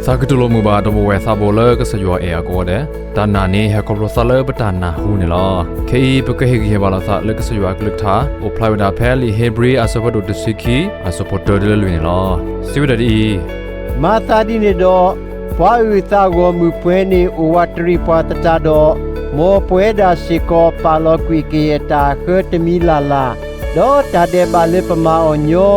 တၢ်ကတူၢ်လိာ်မုာ်ဘၣ်ဒီပုၢ်ဝဲၢ်သးဘိလၢကစၢ်ယွၤအဲၣ်အီၤကိးဂၤဒဲး, တၢ်နာ်န့ၣ်ဟဲခီဖျိသးလၢပတၢ်နၢ်ဟူန့ၣ်လီၤ. ခဲအံၤ ပကဟ့ၣ်ဂံၢ်ဟ့ၣ်ဘါလိာ်သးလၢကစၢ်ယွၤအကလုၢ်ကထါ အိၣ်ဖျါဝဲဒၣ်ဖဲလံာ်ဧ့ၤဘြံၤအဆၢဖးဒိၣ်တဆံခံ အဆၢဖိတၢတုၤလၢလွံၢ်န့ၣ်လီၤ. စံးဝဲဒၣ်ဒ်အံၤ, မၤသးဒ်န့ၣ်ဒီး, ပှၤအုၣ်သးဂီၢ်မုၢ်ပှဲၤန့ၣ်အိၣ်ဝးတရံးပှၤသတးဒီး, မ်ပဝဲဒၣ်စ့ၢ်ကီးပာ်လီၤကွံာ်ကယဲၢ်တၢ်အဃၢတမံၤလၢ်လၢ်, ဒီးတၢ်ဒဲးဘးလၢပမၤအီၤညီ,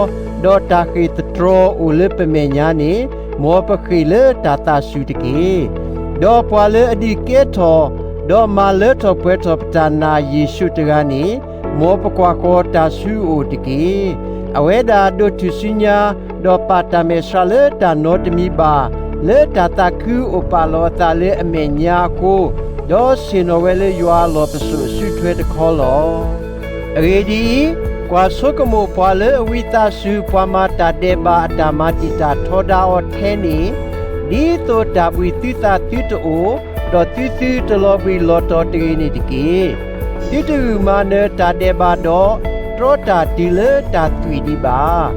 ဒီးတၢ်ဃ့ၢ်သတြီၤအိၣ်လၢပမဲာ်ညါန့ၣ်, မ်ပဃ့ၢ်လၢတၢ်သးစူၤတက့ၢ်. ဒီးပှၤလၢအဒုးကဲထီၣ်, ဒီးမၤလၢထီၣ်ပှဲၤထီၣ်ပတၢ်နာ်ယ့ၣ်ၡူးတဂၤန့ၣ်, မ်ပကွၢ်ဃီၤတၢ်ဆူအအိၣ်တက့ၢ်. အဝဲဒၣ်ဒိးထူၣ်စုညါ, ဒီးပာ်တၢ်မဲာ်ဆှးလၢတၢ်နီတမံၤဘၣ်, လၢတၢ်သးခုအိၣ်ပာ်လီၤအသးလၢအမဲာ်ညါအဃိ, ဒီးဆ့ၣ်နီၤဝဲလၢယွၤအလီၢ်ပစိာ်အစုထွဲတခီလီၤ. အဂ့ၢ်ဒ်အံၤ, ကွၢ်ဆိကမိၣ်ပှၤလၢအဝံသးစူၤ ပှၤမၤတၢ်ဒဲးဘးအတၢ်မၤတံာ်တာ်ထီဒါအီၤထဲန့ၣ်, ဒ်သိးတၢ်ဘှံးသုသးသုတအိၣ်, ဒီးသုသုတလီၤဘှံးလီၤတီၤတဂ့ၤန့ၣ်တက့ၢ်. သုတဂုာ်မၤနၢၤတၢ်ဒဲးဘးဒီး, တြီတၢ်တုၤလၢတၢ်သွံၣ်ဒံးဘၣ်.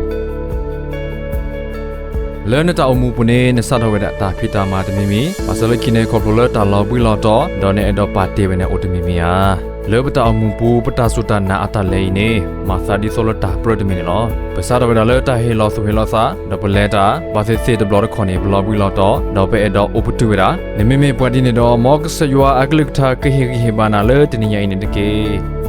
လၢနတၢ်အိၣ်မူပူၤန့ၣ် နစးထီၣ်ဝဲဒၣ်တၢ်ဖံးတၢ်မၤတမံၤမံၤ, ဘၣ်ဆၣ်လၢခံန့ၣ် ခီဖျိလၢတၢ်လီၤဘှံးလီၤတီၤ, ဒီးနအဲၣ်ဒိးပာ်တ့ၢ်ဝဲန့ၣ်အိၣ်တမံၤမံၤဧါ. လၢပတၢ်အိၣ်မူပူၤ ပတၢ်စူၢ်တၢ်နာ်အတၢ်လဲၤအံၤန့ၣ် မၤသးဒ်သိးလၢတၢ်ပြၢတမံၤန့ၣ်လီၤ. ပစးထီၣ်ဝဲဒၣ်လၢတၢ်ဟ့ၣ်လီၤသူၣ်ဟ့ၣ်လီၤသး, ဒီးပလဲၤတၢ်, ဘၣ်သ့ၣ်သ့ၣ်တဘျီတခီၣ်န့ၣ် ပလီၤဘှံးလီၤတီၤ, ဒီးပအဲၣ်ဒိးအိၣ်ပတုာ်ဝဲဒၣ်. နမ့မ့ၢ်ပှၤဒ်န့ၣ်ဒီး မ်ကစၢ်ယွၤအကလုၢ်ကထါကဟ့ၣ်ဂံၢ်ဟ့ၣ်ဘါနၤလၢတနံၤညါအံၤန့ၣ်တက့ၢ်.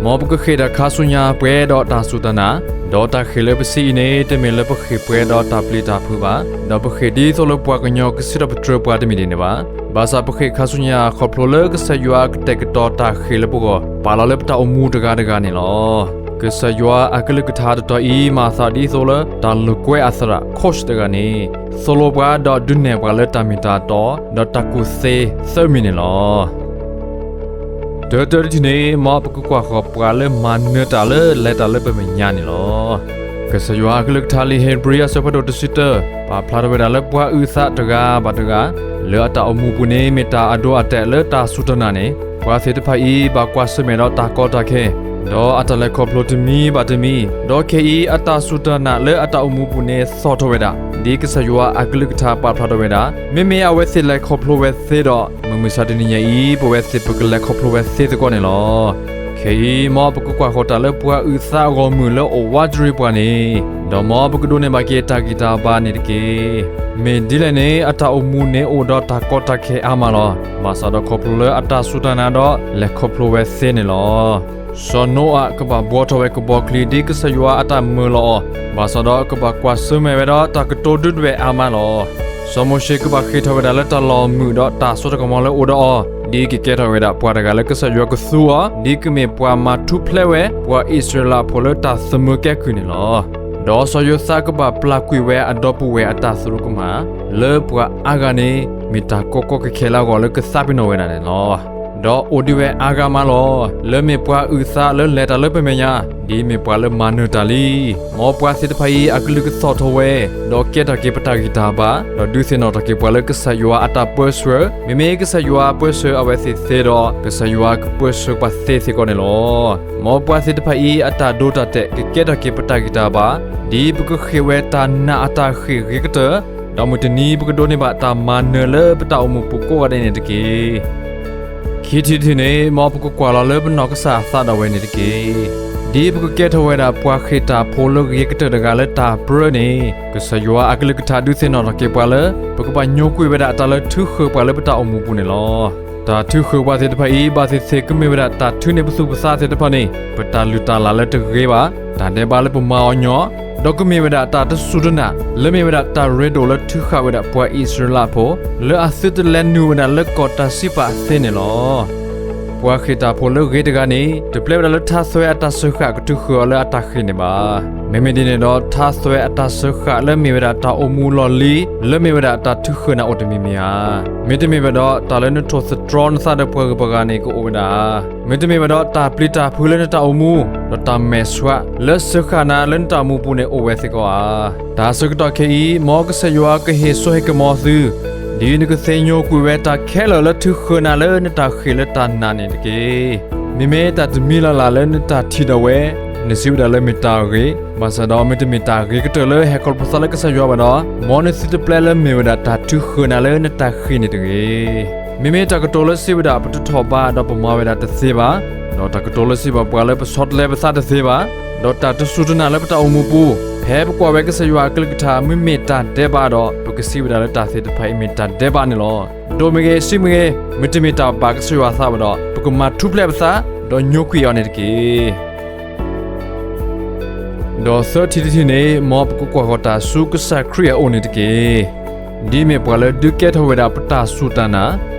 မ်ပကဃ့ၢ်တၢ်ခါဆူညါပှဲၤဒီးတၢ်စူၢ်တၢ်နာ်, ဒီးတၢ်ဃ့ၢ်လၢပစံးအံၤန့ၣ် တမ့ၢ်လၢပဃ့ၢ်ပှဲၤဒီးတၢ်ပျံၤတၢ်ဖုးဘၣ်, ဒီးပဃ့ၢ်ဒ်သိးလၢပှၤကညီကစံးထီၣ်ပတြၢၤပှၤတမ့ၢ်ဒ်န့ၣ်ဘၣ်. ဘၣ်ဆၣ်ပဃ့ၢ်ခါဆူညါခီဖျိလၢကစၢ်ယွၤကတဲာ်ကတီၤတၢ်ဃ့ၢ်လၢပဂီၢ် ပာ်လီၤလၢပတၢ်အိၣ်မူတဂၤတဂၤန့ၣ်လီၤ. ကစၢ်ယွၤအကလုၢ်ကထါတတီၤအံၤ မၤသးဒ်သိးလၢတၢ်လိာ်ကွဲအသရၣ် coach တဂၤန့ၣ် သိၣ်လိပှၤဒီးဒုးနဲၣ်ပှၤလၢတၢ်မ့ၢ်တၢ်တီ, ဒီးတၢ်ကူၣ်သ့သၢမံၤန့ၣ်လီၤ. တၢတၢတထံၣ်န့ၣ် မ်ပကကွၢ်ဃီၤပှၤလၢမၤနၢၤတၢ်လၢလဲၤတၢ်လၢပမဲာ်ညါန့ၣ်လီၤ. ကစၢ်ယွၤအကလုၢ်ကထါလံာ်ဧ့ၤဘြံၤအဆၢဖးဒိၣ်တဆံတၢ ပာ်ဖျါထီၣ်ဝဲဒၣ်လၢပှၤအုၣ်သးတဂၤဘၣ်တဂၤ လၢအတၢ်အိၣ်မူပူၤန့ၣ် မ့ၢ်တၢ်အဒိအတဲာ်လၢတၢ်စူၢ်တၢ်နာ်န့ၣ် ပှၤသ့ၣ်တဖၣ်အံၤ ဘၣ်ကွၢ်ဆၢၣ်မဲာ်ဒီးတၢ်ကီတၢ်ခဲ ဒီးအတၢ်လဲၤခီဖျိတမံၤဘၣ်တမံၤ, ဒီးခဲအံၤအတၢ်စူၢ်တၢ်နာ်လၢအတၢ်အိၣ်မူပူၤန့ၣ် သီၣ်ထီၣ်ဝဲဒၣ်, ဒ်ကစၢ်ယွၤအကလုၢ်ကထါပာ်ဖျါထီၣ်ဝဲဒၣ်, မ့မ့ၢ်အဝဲသ့ၣ်လဲၤခီဖျိဝဲသ့ဒီး မုၢ်မဆါတနံၤညါအံၤ ပဝဲသ့ၣ်ပကလဲၤခီဖျိဝဲသ့စ့ၢ်ကီးန့ၣ်လီၤ. ခဲအံၤ မ်ပကကွၢ်ဃီၤတၢ်လၢပှၤအုၣ်သးအဂီၢ်မုၢ်လၢအိၣ်ဝးတရံးပှၤန့ၣ်, ဒီးမ်ပကဒိးန့ၢ်ဘၣ်က့ၤတၢ်ဂံၢ်တၢ်ဘါန့ၣ်တက့ၢ်. မ့ၢ်ဒ်လဲၣ်န့ၣ် အတၢ်အိၣ်မူန့ၣ်အိၣ်ဒီးတၢ်ကီတၢ်ခဲအါမးလီၤ. ဘၣ်ဆၣ်ဒီးခီဖျိလၢအတၢ်စူၢ်တၢ်နာ်ဒီး လဲၤခီဖျိဝဲသ့န့ၣ်လီၤ. စီၤနိအၤကဘၣ်ဘှီထီၣ်ဝဲကဘီချံဒ်ကစၢ်ယွၤအတၢ်မၢလီၤအီၤ, ဘၣ်ဆၣ်ဒီးကဘၣ်ကွၢ်ဆၢၣ်မဲာ်ဝဲဒီးတၢ်ကတိၤဒုၣ်ဒွဲၣ်အါမးလီၤ. စီၤမိၤၡ့ကဘၣ်ဃ့ၢ်ထီၣ်ဝဲဒၣ်လၢတၢ်လီၢ်မုာ်ဒီးတၢ်စိတၢ်ကမီၤလၢအိၣ်ဒီးအီၤ, ဒ်ကကဲထီၣ်ဝဲဒၣ်ပှၤတဂၤလၢကစၢ်ယွၤကသူအီၤ ဒ်ကမ့ၢ်ပှၤမၤထူၣ်ဖျဲးဝဲ ပှၤအံၣ်စရ့လးဖိလၢတၢ်သမၢကဲကုၢ်န့ၣ်လီၤ. ဒီးစီၤယိၤသးကဘၣ်ပျၢ်ကွံာ်ဝဲအဒီပုၢ်ဝဲၢ်အတၢ်သရူးကမၣ် လၢပှၤအါဂၤန့ၣ် မ့ၢ်တၢ်ကီကီခဲခဲလၢအဂီၢ်လၢကသးပ့ၤနီၣ်ဝဲဒၣ်န့ၣ်လီၤ. ဒီးအိၣ်ဒံးဝဲအါဂၤမးလီၤ. လၢမ့ၢ်ပှၤအုၣ်သးလၢလဲၤတၢ်လၢပမဲာ်ညါ, ဒ်မ့ၢ်ပှၤလၢမၤနၢၤတၢ်လံ. မ်ပှၤသ့ၣ်တဖၣ်အံၤအကလုၢ်ကသီၣ်ထီၣ်ဝဲ, ဒီးကဲထီၣ်က့ၤပတၢ်ဂံၢ်တၢ်ဘါ, ဒီးဒုးသ့ၣ်နီၣ်ထီၣ်က့ၤပှၤလၢကစၢ်ယွၤအတၢ်ပၢဆှၢ, မ့မ့ၢ်ကစၢ်ယွၤပၢဆှၢအဝဲသ့ၣ်သ့ဒီး ကစၢ်ယွၤကပၢဆှၢပှၤသ့စ့ၢ်ကီးန့ၣ်လီၤ. မ်ပှၤသ့ၣ်တဖၣ်အံၤအတၢ်ဒိတၢ်တဲာ်ကကဲထီၣ်က့ၤပတၢ်ဂံၢ်တၢ်ဘါ, ဒ်ပကဃ့ၢ်ဝဲတၢ်နာ်အတၢ်ဃ့ၢ်ဂ့ၤကတၢၢ်, ဒီးမုၢ်တနံၤပကဒိးန့ၢ်ဘၣ်တၢ်မၤနၢၤလၢပတၢ်အိၣ်မူပူၤကိးဂၤဒဲးန့ၣ်တက့ၢ်. ခံထံၣ်တထံၣ်န့ၣ် မ်ပကကွၢ်လီၤလၢပနီၢ်ကစၢ်အသးဒၣ်ဝဲန့ၣ်တက့ၢ်. ဒ်ပကကဲထီၣ်ဝဲဒၣ်ပှၤဃ့ၢ်တၢ်ဖိလၢဂ့ၤကတၢၢ်တဂၤလၢတၢ်ပြၢန့ၣ်, ကစၢ်ယွၤအကလုၢ်ကထါဒုးသ့ၣ်နီၣ်ထီၣ်က့ၤပှၤလၢ ပကဘၣ်ညိကွံာ်ဝဲဒၣ်တၢ်လၢထုးဃၢၤပှၤလၢပတၢ်အိၣ်မူပူၤန့ၣ်လီၤ. တၢ်ထုးဃၢၤပှၤသ့ၣ်တဖၣ်အံၤ ဘၣ်သ့ၣ်သ့ၣ်ကမ့ၢ်ဝဲဒၣ်တၢ်ထုးန့ၢ်ပသူၣ်ပသးသ့ၣ်တဖၣ်န့ၣ် ပတၢ်လုၢ်တၢ်လၢ်လၢတဂ့ၤဘၣ်, တၢ်ဒဲးဘးလၢပမၤအီၤညီ, ဒီးကမ့ၢ်ဝဲဒၣ်တၢ်တစူၢ်တနာ် လၢမ့ၢ်ဝဲဒၣ်တၢ်ရ့ဒိၣ်လၢထုးဃာ်ဝဲဒၣ်ပှၤအံၣ်စရ့လးဖိ လၢအသုတလဲၤနုာ်ဝဲဒၣ်လၢကီၢ်တၢ်စံးပာ်သ့န့ၣ်လီၤ. ပှၤဃ့ၢ်တၢ်ဖိလၢဂ့ၤတဂၤန့ၣ် တပျဲဝဲဒၣ်လၢထါသွဲအတၢ်စၢဃာ်ကထုးဃၢၤအီၤလၢအတၢ်ဃ့ၢ်န့ၣ်ဘၣ်. မ့မ့ၢ်ဒ်န့ၣ်ဒီး ထါသွဲအတၢ်စၢဃာ်လၢမ့ၢ်ဝဲဒၣ်တၢ်အိၣ်မူလီၢ်လံၤ လၢမ့ၢ်ဝဲဒၣ်တၢ်ထုးဃၢၤနၤအိၣ်တမံၤမံၤဧါ. မ့တမ့ၢ်ဝဲဒီး တၢ်လၢနထိၣ်သတြီနသးဒီးပှၤဂုၤပှၤဂၤန့ၣ်ကအိၣ်ဝဲဒၣ်ဧါ. မ့တမ့ၢ်ဝဲဒီး တၢ်ပျံၤတၢ်ဖုးလၢနတၢ်အိၣ်မူ ဒီးတၢ်မဲာ်ဆှးလၢစၢဃာ်နၤလၢနတၢ်အိၣ်မူပူၤန့ၣ်အိၣ်ဝဲစ့ၢ်ကီးဧါ. တၢ်ဆၢကတီၢ်ခဲအံၤ မ်ကစၢ်ယွၤကဟ့ၣ်စိဟ့ၣ်ကမီၤသု ဒ်နကသ့ညိကွံာ်ဝဲတၢ်ခဲလၢာ်လၢထုးဃၢၤနၤလၢနတၢ်ဃ့ၢ်လၢတၢ်နာ်န့ၣ်တက့ၢ်. မ့မ့ၢ်တၢ်တမံၤလၢ်လၢ်လၢနတၢ်ထံၣ်ဒီးဝဲ နစံးဝဲဒၣ်လၢမ့ၢ်တၢ်အဂ့ၤ, ဘၣ်ဆၣ်ဒီးမ့တမ့ၢ်တၢ်အဂ့ၤကတၢၢ်လၢဟဲခီဖျိသးလၢကစၢ်ယွၤဘၣ်ဒီး, မ်နသုတပျဲလၢမ့ၢ်ဝဲဒၣ်တၢ်ထုးဃာ်နၤလၢနတၢ်ဃ့ၢ်န့ၣ်တဂ့ၤ. မ့မ့ၢ်တၢ်ကတိၤလၢစံးဝဲဒၣ်ပတထီၣ်ဘးဒီးပမၤဝဲဒၣ်တသ့ဘၣ်, ဒီးတၢ်ကတိၤလၢစံးဘၣ်ပှၤလၢပဆီတလဲပသးတသ့ဘၣ်, ဒီးတၢ်တစူၢ်တနာ်လၢပတၢ်အိၣ်မူပူၤ, ဖဲပကွၢ်ဝဲကစၢ်ယွၤအကလုၢ်ကထါ မ့မ့ၢ်တၢ်ဒဲးဘးဒီး ပကစံးဝဲဒၣ်လၢတၢ်သ့ၣ်တဖၣ်အံၤမ့ၢ်တၢ်ဒဲးဘးန့ၣ်လီၤ. ဒိၣ်မ့ၢ်ဂ့ၤ ဆံးမ့ၢ်ဂ့ၤ, မ့တမ့ၢ်တၢ်ဘၣ်ကစၢ်ယွၤအသးဘၣ်ဒီး ပကမၤထူၣ်ဖျဲးပသး, ဒီးညိကွံာ်အီၤန့ၣ်တက့ၢ်. ဒီးသၢထံၣ်တထံၣ်န့ၣ် မ်ပကကွၢ်ဃီၤတၢ်ဆူကစၢ်ခရံာ်အအိၣ်န့ၣ်တက့ၢ်. ဒ်မ့ၢ်ပှၤလၢဒုးကဲထီၣ်ဝဲဒၣ်ပတၢ်စူၢ်တၢ်နာ်,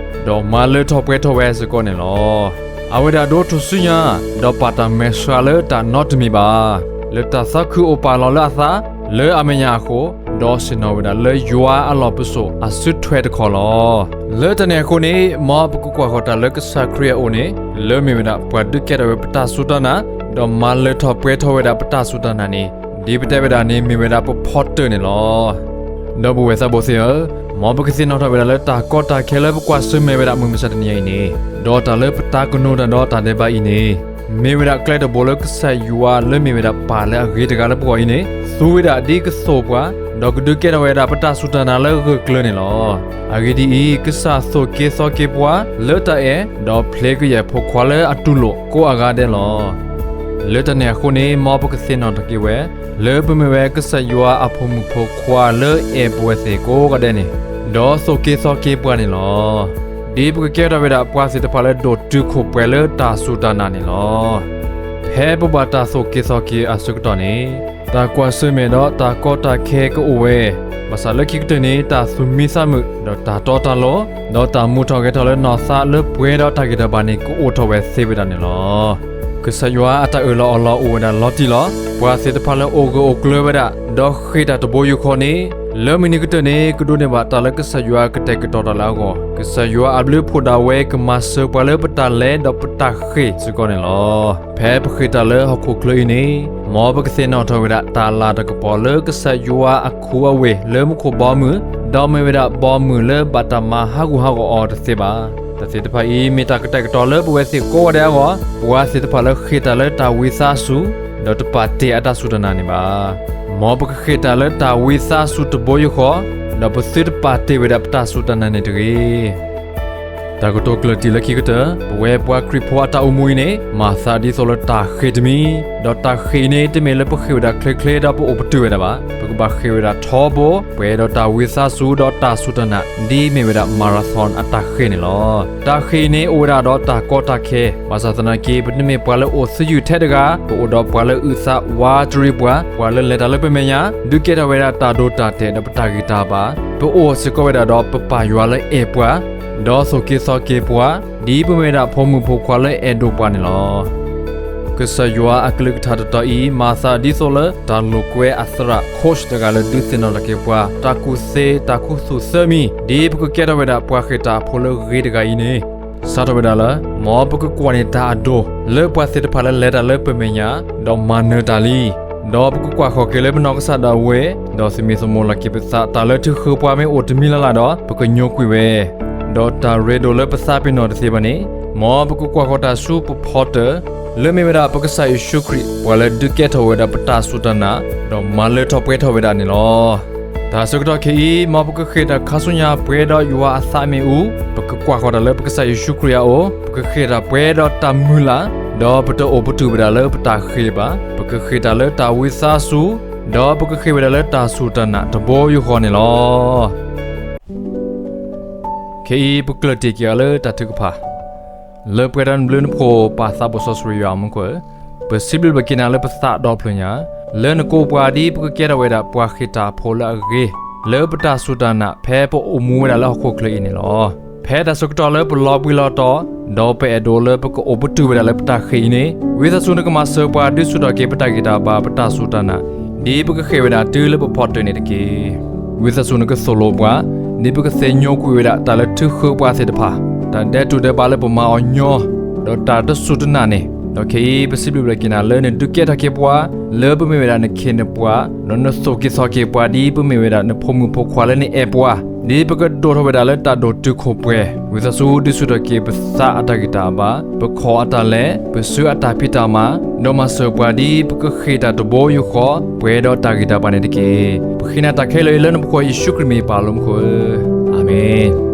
ဒီးမၤလၢထီၣ်ပှဲၤထီၣ်ဝဲစ့ၢ်ကီးန့ၣ်လီၤ. အဝဲဒၣ်ဒိးထီၣ်ဆူညါ, ဒီးပာ်တၢ်မဲာ်ဆှးလၢတၢ်နီတမံၤဘၣ်, လၢတၢ်သးခုအိၣ်ပာ်လီၤလၢအသး, လၢအမဲာ်ညါအဃိ, ဒီးဆ့ၣ်နီၤဝဲဒၣ်လၢယွၤအလီၢ်ပစိာ်အစုထွဲတခီလီၤ. လၢတၢ်န့ၣ်အဃိန့ၣ်, မ်ပကကွၢ်ဃီၤတၢ်လၢကစၢ်ခရံာ်အအိၣ်န့ၣ်, လၢမ့ၢ်ဝဲဒၣ်ပှၤဒုးကဲထီၣ်ဝဲပတၢ်စူၢ်တၢ်နာ်, ဒီးမၤလၢထီၣ်ပှဲၤထီၣ်ဝဲဒၣ်ပတၢ်စူၢ်တၢ်နာ်န့ၣ်, ဒ်ပတဲဝဲဒၣ်န့ၣ်မ့ၢ်ဝဲဒၣ်ပဖီတၢၣ်န့ၣ်လီၤ. ဒီပုၢ်ဝဲၢ်သးဘိသ့ၣ်ဧၢ, မ်ပကသ့ၣ်နီၣ်ထီၣ်ဝဲဒၣ်လၢတၢ်ကီတၢ်ခဲလၢပကွၢ်ဆၢၣ်မဲာ်ဝဲဒၣ်မုၢ်မဆါတနံၤအံၤန့ၣ်, ဒီးတၢ်လၢပတၢ်ကနိးတၢ်ဒီးတၢ်ဒဲးဘးအံၤန့ၣ်, မ့ၢ်ဝဲဒၣ်ကျဲတဘိလၢကစၢ်ယွၤလၢမ့ၢ်ဝဲဒၣ်ပၢ်လၢအဂ့ၤတဂၤလၢပဂီၢ်အံၤန့ၣ်, သူဝဲဒၣ်ဒ်ကသိၣ်ပှၤ, ဒီးကဒုးကဲထီၣ်ဝဲဒၣ်ပတၢ်စူၢ်တၢ်နာ်လၢဂၢၢ်ကျၢၤန့ၣ်လီၤ. အဂ့ၢ်ဒ်အံၤ, ကစၢ်သိၣ်က့ၤသီက့ၤပှၤလၢတၢ်အဲၣ်, ဒီးဖျ့ကယဲၢ်ဖိခွါလၢအတူၢ်လိာ်ကိးအဂၤဒဲးလီၤ. လၢတၢ်န့ၣ်အဃိန့ၣ်, မ်ပကသ့ၣ်နီၣ်ထီၣ်က့ၤဝဲ, လၢပမ့ၢ်ဝဲကစၢ်ယွၤအဖိမုၣ်ဖိခွါလၢအဲၣ်ပဝဲသ့ၣ်ကိးဂၤဒဲးန့ၣ်, ဒီးသိၣ်က့ၤသီက့ၤပှၤန့ၣ်လီၤ. ဒ်ပကကဲထီၣ်ဝဲဒၣ်ပှၤသ့ၣ်တဖၣ်လၢဒိၣ်တုာ်ခိၣ်ပှဲၤလၢတၢ်စူၢ်တၢ်နာ်န့ၣ်လီၤ. ဖဲပဘၣ်တၢ်သိၣ်က့ၤသီက့ၤအဆၢကတီၢ်န့ၣ်, တၢ်ကွၢ်ဆၢၣ်မဲာ်ဒီးတၢ်ကီတၢ်ခဲကအိၣ်ဝဲ, ဘၣ်ဆၣ်လၢခံကတၢၢ်န့ၣ် တၢ်သူၣ်မံသးမုာ်, ဒီးတၢ်တီတၢ်လိၤ, ဒီးတၢ်မူထီၣ်ဂဲၤထီၣ်လၢနီၢ်သးလၢပှဲၤဒီးတၢ်ဂံၢ်တၢ်ဘါန့ၣ် ကအိၣ်ထီၣ်ဝဲသ့ဝဲဒၣ်န့ၣ်လီၤ. ကစၢ်ယွၤအတၢ်အၢၣ်လီၤအီလီၤအိၣ်ဝဲဒၣ်လီၤတံၢ်လီၤ. ပှၤသ့ၣ်တဖၣ်လၢအိၣ်ဂၢၢ်အိၣ်ကျၢၤဝဲဒၣ်, ဒီးဃ့ၢ်တၢ်တဘိယူၢ်ဃီန့ၣ်, လၢမုၢ်နံၤကတၢၢ်န့ၣ် ကဒိးန့ၢ်ဘၣ်တၢ်လၢကစၢ်ယွၤကတဲာ်ကတီၤတၢ်လၢအဂီၢ်, ကစၢ်ယွၤအဘျုးအဖှိၣ်ဒၣ်ဝဲကမၤစၢၤပှၤလၢပတၢ်လဲၤဒီးပတၢ်ဃ့ၢ်စ့ၢ်ကီးန့ၣ်လီၤ. ဖဲပဃ့ၢ်တၢ်လၢဟီၣ်ခိၣ်ချၢအံၤန့ၣ်, မ်ပကသ့ၣ်နီၣ်ထီၣ်ဝဲဒၣ်တၢ်လၤတၢ်ကပီၤလၢကစၢ်ယွၤအခူအဝ့ၢ်လၢမူခိၣ်ဘီမုၢ်, ဒီးမ့ၢ်ဝဲဒၣ်ဘီမုၢ်လၢဘၣ်တၢ်မၤဟးဂူာ်ဟးဂီၤအီၤတသ့ဘၣ်. တၢ်သ့ၣ်တဖၣ်အံၤ မ့ၢ်တၢ်ကတဲာ်ကတီၤလၢပဝဲသ့ၣ်ကိးဂၤဒဲးအဂီၢ်, ပှၤသ့ၣ်တဖၣ်လၢဃ့ၢ်တၢ်လၢတၢ်ဝံသးစူၤ, ဒီးတပာ်တ့ၢ်အတၢ်စူၢ်တၢ်နာ်န့ၣ်ဘၣ်. မ်ပကဃ့ၢ်တၢ်လၢတၢ်ဝံသးစူၤတဘိယူၢ်ဃီ, ဒီးပသုတပာ်တ့ၢ်ဝဲဒၣ်ပတၢ်စူၢ်တၢ်နာ်န့ၣ်တဂ့ၤ. တၢ်ကတိၤကျၢၢ်တံၢ်လၢခံကတၢၢ်, ပဝဲပှၤခရံာ်ဖိအတၢ်အိၣ်မူအံၤန့ၣ် မၤသးဒ်သိးလၢတၢ်ဃ့ၢ်တမံၤ, ဒီးတၢ်ဃ့ၢ်အံၤန့ၣ် တမ့ၢ်လၢပဃ့ၢ်ဝဲဒၣ်ချ့ချ့ဒီးပအိၣ်ပတုာ်ဝဲဒၣ်ဘၣ်. ပကဘၣ်ဃ့ၢ်ဝဲဒၣ်ထီဘိ, ပှဲၤဒီးတၢ်ဝံသးစူၤဒီးတၢ်စူၢ်တၢ်နာ်, ဒ်မ့ၢ်ဝဲဒၣ် marathon အတၢ်ဃ့ၢ်န့ၣ်လီၤ. တၢ်ဃ့ၢ်အံၤန့ၣ်အိၣ်ဝဲဒၣ်ဒီးတၢ်ကီတၢ်ခဲ, ဘၣ်ဆၣ်သနာ်က့ ပတမ့ၢ်ပှၤလၢအိၣ်သယုၢ်ထဲတဂၤ, ပအိၣ်ဒီးပှၤလၢအုၣ်သးဝးတရံးပှၤ, ပှၤလၢလဲၤတၢ်လၢပမဲာ်ညါ, ဒုးကဲထီၣ်ဝဲဒၣ်တၢ်ဒိတၢ်တဲာ်ဒီးပတၢ်ဂံၢ်တၢ်ဘါ, ပအိၣ်စ့ၢ်ကီးဝဲဒၣ်ဒီးပပၢ်ယွၤလၢအဲၣ်ပှၤ, ဒီးသိၣ်က့ၤသီက့ၤပှၤ, ဒ်ပမ့ၢ်ဝဲဒၣ်ဖိမုၣ်ဖိခွါလၢအဲၣ်ဒိးပှၤန့ၣ်လီၤ. ကစၢ်ယွၤအကလုၢ်ကထါတတီၤအံၤ မၤသးဒ်သိးလၢ တၢ်လိာ်ကွဲအသရၣ် coach တဂၤလၢဒုးသ့ၣ်နီၣ်ထီၣ်က့ၤပှၤ တၢ်ကူၣ်သ့တၢ်ခူသူၣ်သၢမံၤ, ဒ်ပကကဲထီၣ်ဝဲဒၣ်ပှၤဃ့ၢ်တၢ်အဖိလၢအဂ့ၤတဂၤအံၤန့ၣ်, စးထီၣ်ဝဲဒၣ်လၢ မ်ပကကွၢ်န့ၢ်တၢ်အဒိ လၢပှၤသ့ၣ်တဖၣ်လၢလဲၤတၢ်လၢပမဲာ်ညါ, ဒီးမၤနၢၤတၢ်လံ. ဒီးပကကွၢ်ဃီၤက့ၤလၢပနီၢ်ကစၢ်ဒၣ်ဝဲ, ဒီးသမံသမိးလီၤက့ၤပသး တၢ်လၢထုးဃာ်ပှၤမ့ၢ်အိၣ်တမံၤလၢ်လၢ်ဒီး ပကညိကွံာ်ဝဲ, ဒီးတၢ်ရ့ဒိၣ်လၢပသးပ့ၤနီၣ်တသ့ဘၣ်န့ၣ်, မ်ပကကွၢ်ဃီၤတၢ်ဆူပဖီတၢၣ်, လၢမ့ၢ်ဝဲဒၣ်ပကစၢ်ယ့ၣ်ၡူးခရံာ် ပှၤလၢဒုးကဲထီၣ်ဝဲဒၣ်ပတၢ်စူၢ်တၢ်နာ်, ဒီးမၤလၢထီၣ်ပှဲၤထီၣ်ဝဲဒၣ်န့ၣ်လီၤ. တၢ်ဆၢကတီၢ်ခဲအံၤ မ်ပကဃ့ၢ်တၢ်ခါဆူညါပှဲၤဒီးယွၤအသးမ့ၣ်အူ, ပကကွၢ်ဃီၤတၢ်လၢပကစၢ်ယ့ၣ်ၡူးခရံာ်အအိၣ်, ပကဃ့ၢ်တၢ်ပှဲၤဒီးတၢ်မုၢ်လၢ်, ဒီးပတအိၣ်ပတုာ်ဝဲဒၣ်လၢပတၢ်ဃ့ၢ်ဘၣ်, ပကဃ့ၢ်တၢ်လၢတၢ်ဝံသးစူၤ, ဒီးပကဃ့ၢ်ဝဲဒၣ်လၢတၢ်စူၢ်တၢ်နာ်တဘိယူၢ်ဃီန့ၣ်လီၤ. ခဲအံၤ ပကျၢၢ်တံၢ်က့ၤအီၤလၢတၢ်ထုကဖၣ် လၢပှဲၤဒီးနဘျုးနဖှိၣ် ပၢ်သးဘိၣ်စီဆှံယွၤအမူခိၣ်ဧၢ, ပစံးဘျုးဘၣ်က့ၤနၤလၢပသးဒီဖျၢၣ်ညါ, လၢနကိးပှၤဒ်ပကကဲထီၣ်ဝဲဒၣ်ပှၤဃ့ၢ်တၢ်အဖိလၢအဂ့ၤ, လၢပတၢ်စူၢ်တၢ်နာ် ဖဲပအိၣ်မူဝဲဒၣ်လၢဟီၣ်ခိၣ်ချၢအံၤန့ၣ်လီၤ. ဖဲတၢ်ဆၢကတီၢ်လၢပလီၤဘှံးလီၤတီၤ, ဒီးပအဲၣ်ဒိးလၢပကအိၣ်ပတုာ်ဝဲဒၣ်လၢပတၢ်ဃ့ၢ်အံၤန့ၣ်, ဝံသးစူၤနကမၤစၢၤပှၤ ဒုးဆူၣ်ထီၣ်က့ၤပတၢ်ဂံၢ်တၢ်ဘါ ပတၢ်စူၢ်တၢ်နာ်, ဒ်ပကဃ့ၢ်ဝဲဒၣ်တုၤလၢပဖီတၢၣ်န့ၣ်တက့ၢ်. ဝံသးစူၤနကသိၣ်လိပှၤ, ဒ်ပကသ့ညိကွံာ်ဝဲဒၣ်တၢ်လၢထုးဃာ်ပှၤသ့ၣ်တဖၣ်, တၢ်ဒဲးတူၢ်ဒဲးဘးလၢပမၤအီၤညီ, ဒီးတၢ်တစူၢ်တနာ်န့ၣ်, ဒီးခဲအံၤ ပစံးဘျုးဘၣ်က့ၤနၤလၢနဒုးကဲထီၣ်က့ၤပှၤ, လၢပမ့ၢ်ဝဲဒၣ်နခ့နပှၤ, ဒီးနသိၣ်က့ၤသီက့ၤပှၤဒ်ပမ့ၢ်ဝဲဒၣ်နဖိမုၣ်ဖိခွါလၢနအဲၣ်ပှၤ ဒ်ပကဒိၣ်ထီၣ်ဝဲဒၣ်လၢတၢ်ဒိၣ်တုာ်ခိၣ်ပှဲၤ, ဝံသးစူၤဒုးဆူၣ်ထီၣ်က့ၤပသးအတၢ်ဂံၢ်တၢ်ဘါ, ပခီၣ်အတၢ်လဲၤ, ပစုအတၢ်ဖံးတၢ်မၤ, ဒီးမၤစၢၤပှၤဒ်ပကဃ့ၢ်တၢ်တဘိယူၢ်ဃီ, ပှဲၤဒီးတၢ်ဂံၢ်တၢ်ဘါန့ၣ်တက့ၢ်. ပဃ့နၤတၢ်ခဲလၢာ်အံၤလၢနဖိခွါယ့ၣ်ၡူးခရံာ်မ့ၢ်ပၢ်လၢမူခိၣ်ဧၢ, အၤမ့ၣ်.